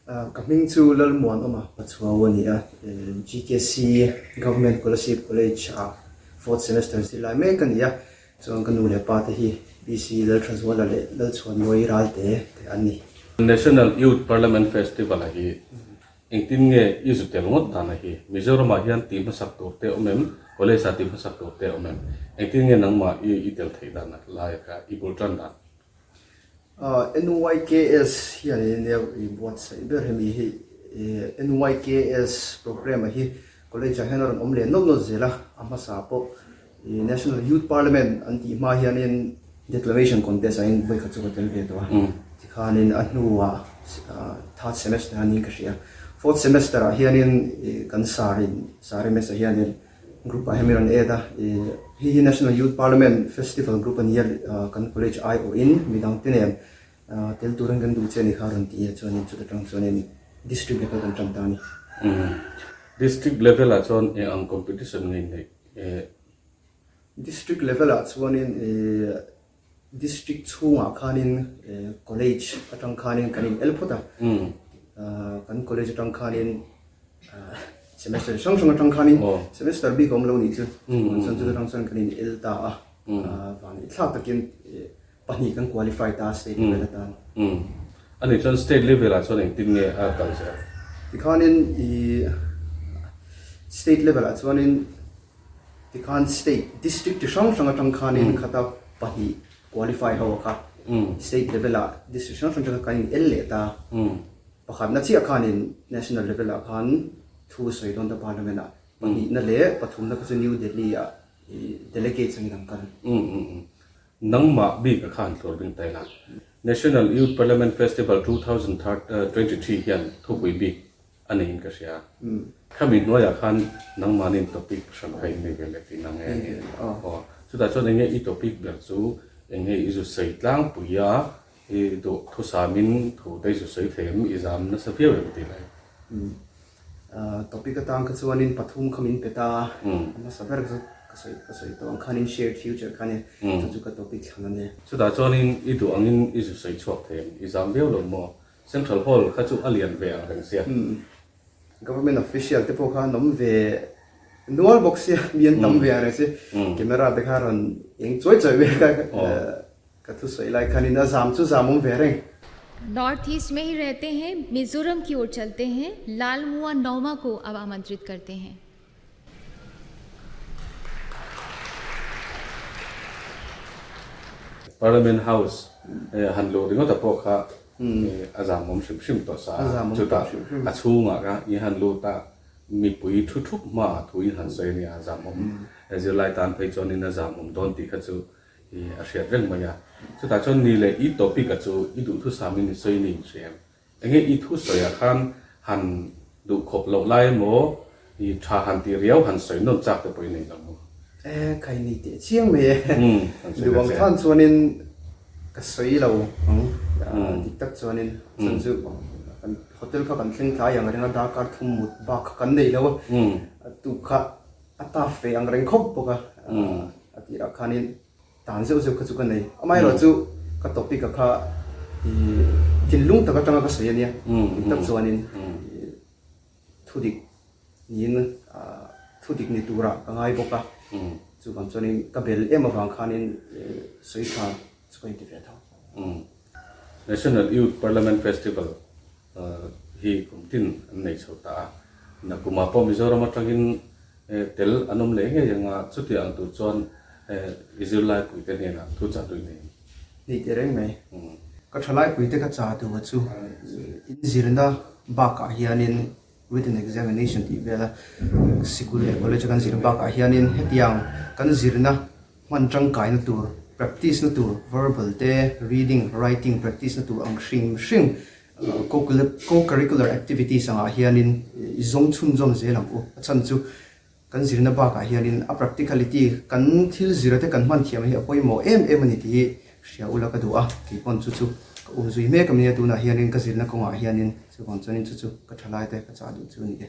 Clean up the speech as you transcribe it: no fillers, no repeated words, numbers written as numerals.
Ka hming chu Lalmuanawma Pachuau a ni a, GKC Government Kolasib College ah fourth semester zirlai mek a ni a, chuan ka nu leh pa te hi PC Lalthazuala leh Lalchhuanmawii Ralte te an ni. National Youth Parliament Festival a hi engtin nge i zu tel ngawt dan a hi? Mizoram ah hian tih hmasak tur te awm em? College ah tih hmasak tur te awm em? Engtin nge nangmah i tel theih dan a lai kha i bul tan dan? NYKS hian nia i buatsaih ber hemi hi NYKS programme a hi college ah hian a rawn awm leh nawlh nawlh zel a, a hmasa pawh i National Youth Parliament an tih hma hianin Declaration contest ah hian vawikhat chu ka tel ve tawh a, tikhanin a hnuah third semester a niin ka hria, fourth semester ah hianin kan sir in sir MS ah hianin Group ah hian min rawn add a, hei hi National Youth Parliament Festival Group a nia, kan college aiawhin midang te nen tel turin kan duh che a ni kha a rawn ti a, chuanin chuta tang chuanin District level kan tan ta a ni. District level ah chuan eng ang competition nge in neih? District level ah chuanin District chhungah khanin college atang khanin kan in el phawt a, kan college atang khanin semester hrang hrang atang khanin semester bik a awm lo nih chu, chuan chuta tang chuan kan in el ta a, vang thlak takin pahnih kan qualify ta state level atan. Ani chuan state level ah chuan engtin nge a kal zel? Tikhanin i state level ah chuanin Tikhan state, district chi hrang hrang atang khanin khata pahnih qualify ho a kha state level ah district hrang hrang atang khan in el leh ta. Pakhatna chiah khanin national level ah khan thu sawi dawn ta parliament ah pahnihna leh pathumna kha chu New Delhi ah delegates angin an kal. Nangmah bik a khan thlur bing taila. National Youth Parliament Festival 2023 hian thupui bik A niin ka hria. Khami hnuaiah khan nangmahniin topic hran kha in nei ve leh tihna nge a ni? Aw, chutah chuan enge i topic ber chu enge i zu sawi tlangpui a, i duh thusamin thu te i zu sawi thei em, i zam nasa viau em tih lai. Topic atang kha chuanin pathum kha min pe ta a, hmasa ber chu ka sawi ka sawi tawh ang khanin shared future kha a ni, chu chu ka topic thlan a ni. Chutah chuanin i duh angin i zu sawi chhuak thei em, i zam viau lo maw? Central Hall kha chu a lian ve ang reng sia. Government official te pawh kha an awm ve nual bawk sia, mi an tam ve ang reng si. Camera te kha rawn eng chuai chuai vel kha ka thusawi lai khanin a zam chu zam awm ve reng. North east में ही रहते हैं, मिजोरम की ओर चलते हैं, लालमुआ नौमा को अब आमंत्रित करते हैं। Parliament House han luh ringawt a pawh kha a zamawm hrim hrim tawh sa a, chutah a chhungah kha i han lut a, mipui thu thup hmaah thu in han sawi a nia, a zamawm zirlai tan phei chuanin a zamawm dawn tih kha chu a hriat reng mai a. Chutah chuan ni leh i topic a chu i duhthusamin i sawi ni in hria em? Enge i thu sawiah khan han duh khawp loh lai emaw, i tha han tih riau han sawi nawn chak te pawh i nei lo maw? E, kai ni teh chiang mai e. Duh ang khan chuanin ka sawi lo ang, dik tak chuanin chhan chu kan hotel kha kan thleng tlai ang reng a, darkar thum mut bak kha kan nei lo a, a tuk kha a taf ve ang reng khawp bawk a, a tirah khanin Tan zeuh zeuh kha chu ka nei. Amaherawhchu ka topic a kha i thinlung tak atanga ka sawi a nia. Dik tak chuanin thudik niin thudik ni turah ka ngai bawk a. Chuvang chuanin ka bel em avang khanin sawi tha chu ka inti ve tho. National Youth Parliament Festival hi kum tin an nei chho ta a. Nakumah pawh Mizoram atangin tel an awm leh ngei ang a, chutiang ang tur chuan i zirlaipuite hnenah thu chah duih nei. Ni teh reng mai. Ka thalaipuite ka chah duh a chu inzirna bakah hianin written examination tih vela sikul leh college a kan zir bakah hianin hetiang kan zirna hman tangkaina tur practice na tur verbal te reading writing practice na tur ang hrim hrim Co-curricular activities angah hianin i zawng chhunzawm zel ang u. A chhan chu kan zirna bakah hianin a practicality kan thil zira te kan hman thiam hi a pawimawh em em a ni tih hi hria ula ka duh a. Kei pawn chu chu ka um zui mek a nia tunah hianin ka zirna kawngah hianin chuvang chuanin chu chu ka tha lai te ka chah duh chu a ni e.